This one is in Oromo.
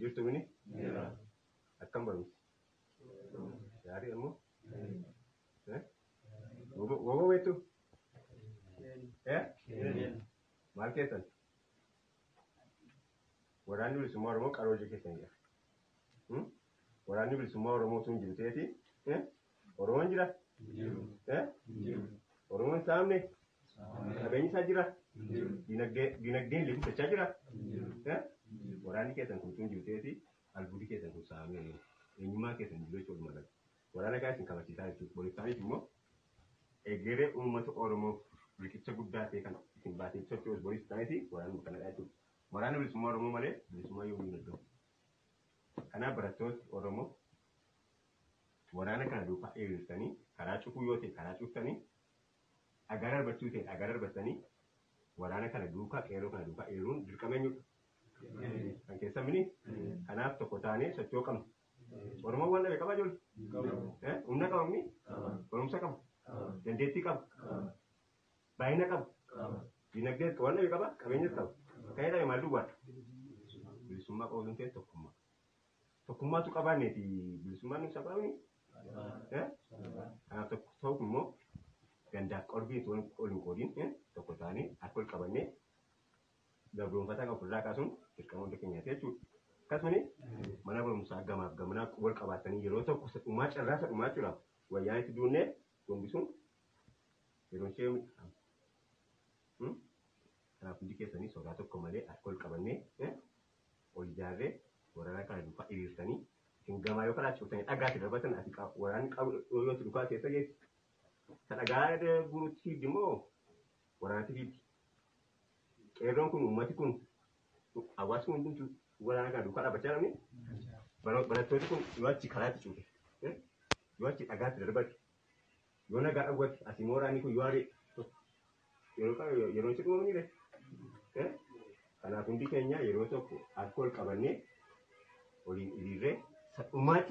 Jirtu mini? Akkam barumsi? Gaarii ammoo? Woboo beektu? Maal keessan? Waraanni bilisummaa Oromoo qaroo hojii keessan jira. Waraanni bilisummaa Oromoo sun jiru ta'eeti. Oromoon jira? Oromoon saamne? Qabeenyi isaa jira? Dinagdeen illee guddachaa jira? Waraanni keessan kun sun jiru ta'eeti. Albuudii keessan kun saamee eenyummaa keessan jiru jechuudha magaalaa. Waraana kana isin kabachiisaa jechuudha. Borisaaniif immoo egeree uummata Oromoo riqicha guddaa ta'e kan isin baatee socho'us boris ta'eeti waraanni kanadha jechuudha. Waraanni bilisummaa Oromoo malee bilisummaa yoomuu hin argamu. Kanaaf barattooti Oromoo waraana kana duukaa hiriirsanii karaa cufuu yoo ta'e karaa cuftanii dhagaa darbachuu ta'e dhagaa darbatanii waraana kana duukaa qeerroo kana duukaa hiriiruun dirqama eenyudha? Kan keessan mini? Kanaaf tokko taanee socho'uu qabna. Oromoon waan dhabe qabaa ijoollee? Humna qaba mini? Barumsa qaba? Dandeettii qaba? Baay'ina qaba? Dinagdee waan dhabe qaba? Qabeenyas qaba? Kan jedhame maal duwwaadha? Bilisummaa qofa osoo hin ta'in tokkummaa. Tokkummaatu qabaanneeti bilisummaan nu salphaamni? Kanaaf tokko ta'uuf immoo gandaaf qorbii ol hin qoodiin tokko taanee harka ol qabannee gabroonfataa kan ofirraa kaasuun dirqama hunda keenyaati jechuudha. Akkasumas mana barumsaa gamaaf gamanaa wal qabaatanii yeroo tokko dhumaa carraa isa dhumaa jechuudha. Wayyaan itti duunnee gombisuun yeroon ishee Kanaaf hundi keessanii sodaa tokko malee harka ol qabannee ol ijaarree waraana kana duukaa hiriirsanii isin gamaa yoo karaa cuftanii dhagaatti darbatan ati waraanni qabu yoo duukaa keessa geessi. Isa dhagaa guurutti fiigdi immoo waraanatti fiigdi. Qeerroon kun uummati kun hawaasni hundumtuu waraana kana duukaa dhaabbachaa jiran barattooti kun yoo achi karaatti cufe yoo achi dhagaatti darbate yoo nagaa dhawwate asii immoo waraanni kun yoo ari'e yeroo itti dhumamni ree. Kanaaf hundi keenya yeroo tokko harka ol qabannee waliin hiriirree dhumaa.